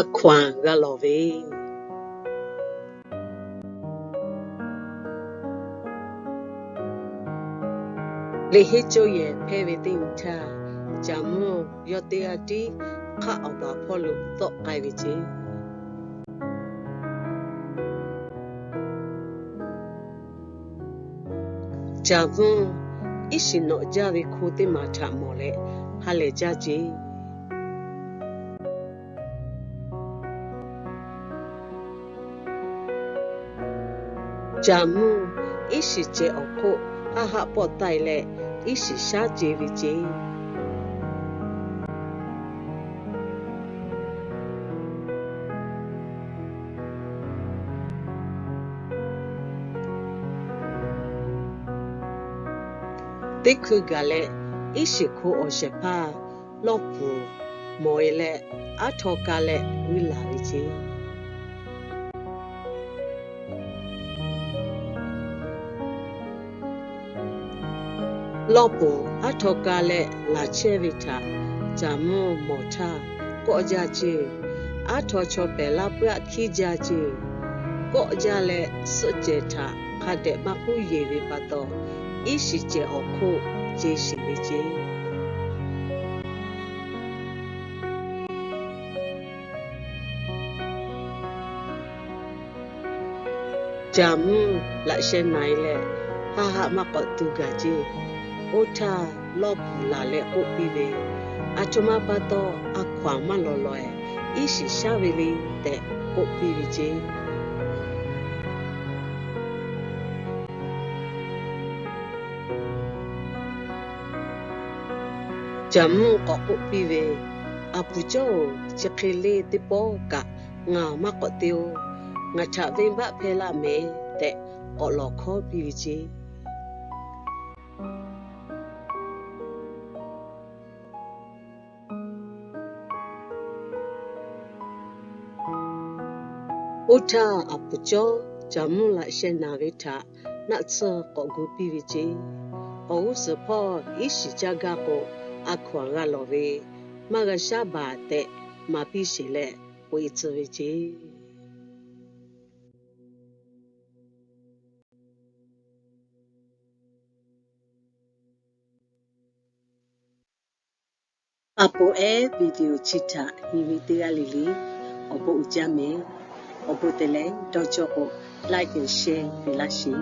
A hkaw-anˬ g'a lawˬ ve. Liꞈ henˇ cawˇ yehˬ hpehˇ ve teˇ nyi htaˇ, Caˬ mvuhˇ yawˇ teˇ g'aˇ tiˉ hk'aˆ awˬ baˬ hpawˇ lo tawˆ k'ai ve ceˇ. Caˬ mvuhˇ iˉ shiˍ nawꞈ jaˇ ve hko teˇ maˬ htaꞈ mawˬ leh ha lehˬ jaˇ ceˇ. Caˬ mvuhˇ iˉ shiˍ cehˬ awˬ hk'oˆ haˆ haˆ pawˆ taˆ e leh, iˉ shiˍ shaˉ ce ve ceˇ. Teˇ hkui gaˬ leh, iˉ shiˍ hko awˬ shehˍ hpaˇ Lawˇ puˍ mawˬ e leh, aˉ htaw ka leh g'uiˇ laˬ ve ceˇ. Lawˇ puˍ aˉ htaw ka leh laˬ chehˇ ve htaꞈ Caˬ mvuhˇ mawˬ htaˇ, kawˆ jaˇ ceˇ. Aˉ htaw chaw pehˍ laˇ puiˉ aˆ hkiˉ jaˇ ceˇ. Kawˆ jaˇ leh suhˆ cehˬ htaꞈ hk'a dehꞈ maˇ k'uˉ yeˬ ve pa taw, iˉ shiˍ cehˬ awˬ hk'oˆ ce shiˍ ve ceˇ. Caˬ mvuhˇ laꞈ sheh naˬ e leh, haˆ haˆ maˇ k'awꞈ tu gaˬ ceˇ. Oˇ htaˇ, Lawˇ puˍ laˬ leh k'oˆ piˇ ve, Aˬ htoꞈ ma pa taw a hkaw-anˬ maˇ lawˬ lawˬ e, iˉ shiˍ shaˉ ve le tehꞈ k'oˆ piˇ ve ceˇ. Caˬ mvuhˇ k'awꞈ k'oˆ piˇ ve, Aˬ puˍ cawˇ-oˬ, chi hk'e le teˇ pawˆ kaꞈ ngaˬ maˇ k'awꞈ te-oˬ. Ngaˬ htaꞈ venˇ baˆ hpehˇ laˆ mehˍ tehꞈ k'awꞈ lawˬ hkawˉ piˇ ve ceˇ. Oˇ htaˇ, aˬ puˍ cawˇ Caˬ mvuhˇ laꞈ sheh naˬ ve htaꞈ naˆ tsuhˇ k'awꞈ gu piˇ ve ceˇ. Awˬ g'uˇ suhˍ hpawˇ iˉ shiˍ caˇ gaˇ k'o, a hkaw-anˬ g'a lawˬ ve, maˇ g'a shaˉ baˬ tehꞈ maˍ piˇ sheˍ leh, k'oꞈ e tcuh ve ceˇ. Aˬ poˍ ehˉ video chi htaꞈ nyi ve teˇ g'aˇ le le awˬ bon uiˍ jaˇ mehˍ. Awˬ bon te leh dawˇ cawˇ k'o, like and share ve laˇ sheˍ.